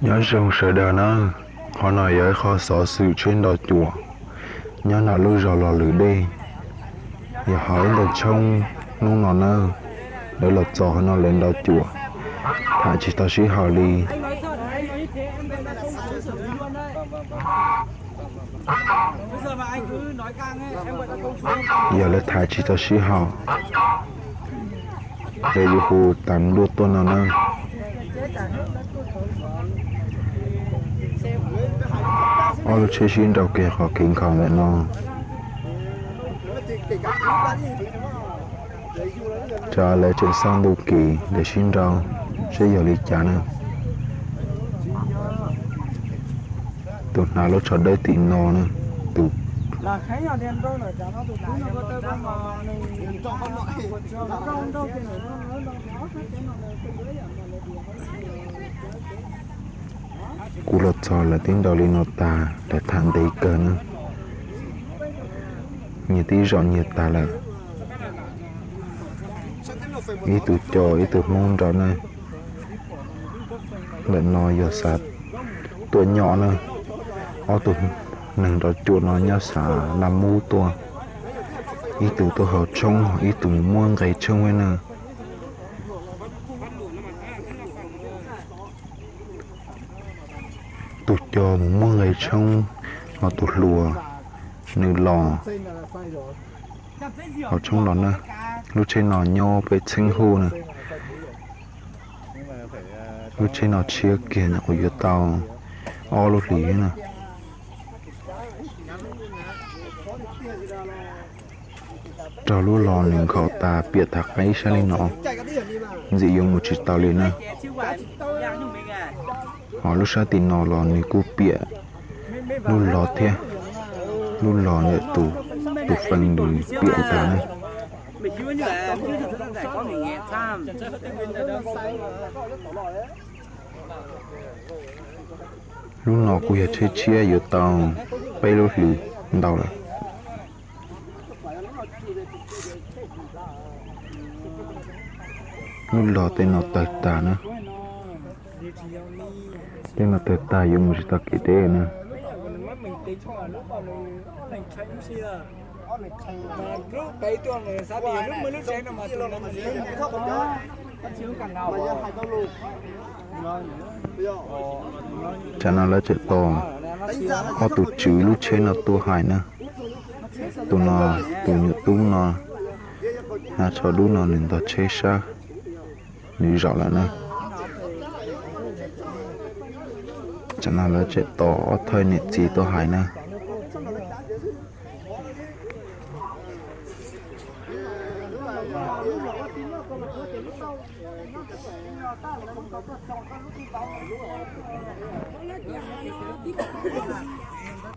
Nyob zoo sawv daws na, qhov no yog ib qho xov xwm tsheb nrau cuam nyob ntawm lub zos Los Lwm Dej, yog hauv ib ntawm tshoob hnub no na, lawv los txog qhov no lawv nrau cuam, tham tsis tau sib haum li. Yog lawv tham tsis tau sib haum, lawv yuav hu tas nplua tuaj no na. Ob lub tsheb sib nrau kiag qhov kev nkhaus ntawm no. Tsam lawv tseem xauj ntu kev lawv sib nrau seb yog li cas na. Tus hnav lub tsho dawb tim no na, tus Kuv los txog lawv twb nrau li no tas, lawv tham ntev kawg na. Nyias tib zaum nyias tas lawm. Ib tug co ib tug hmoob nrau na. Ntawm no yog xav tuaj nyob na. Ob tug neeg nrau cuam no nyob xav laj mub tuaj. Ib tug tuaj haus tshoob, ib tug mus muab nqe tshoob na. Tus co mus muab nqe tshoob, ho tus hluas nws los haus tshoob los na. Lub tsheb no nyob peb txheeb huj na. Lub tsheb no tshiab kiag nyuam qhuav yuav tau ob lub hlis na. Raug lub los nws nkhaus tas piam tas qaib sab li no, ntxim yuav mus tsis tau li na. Ho lub sab tim no los nws kuj piam lub los thiab, lub los ntawm tus, tus feej nws piam tas na. Lub no kuj yog tsheb tshiab yuav tau peb lub hlis ntau lawm. Lub los tej no tawg tag na. Tej no tawg tag yuav mus tsis tau kev deb na. Tsam no lawv tseem tos ob tug tswv lub tsheb no tuaj hais na. Tus no, tus nyuam tub no, hnav tsho dub no nws ntog tsheb sab, nws zaum lawm na. Tsam no lawv tseem tos ob thawj niam txiv tuaj hais na.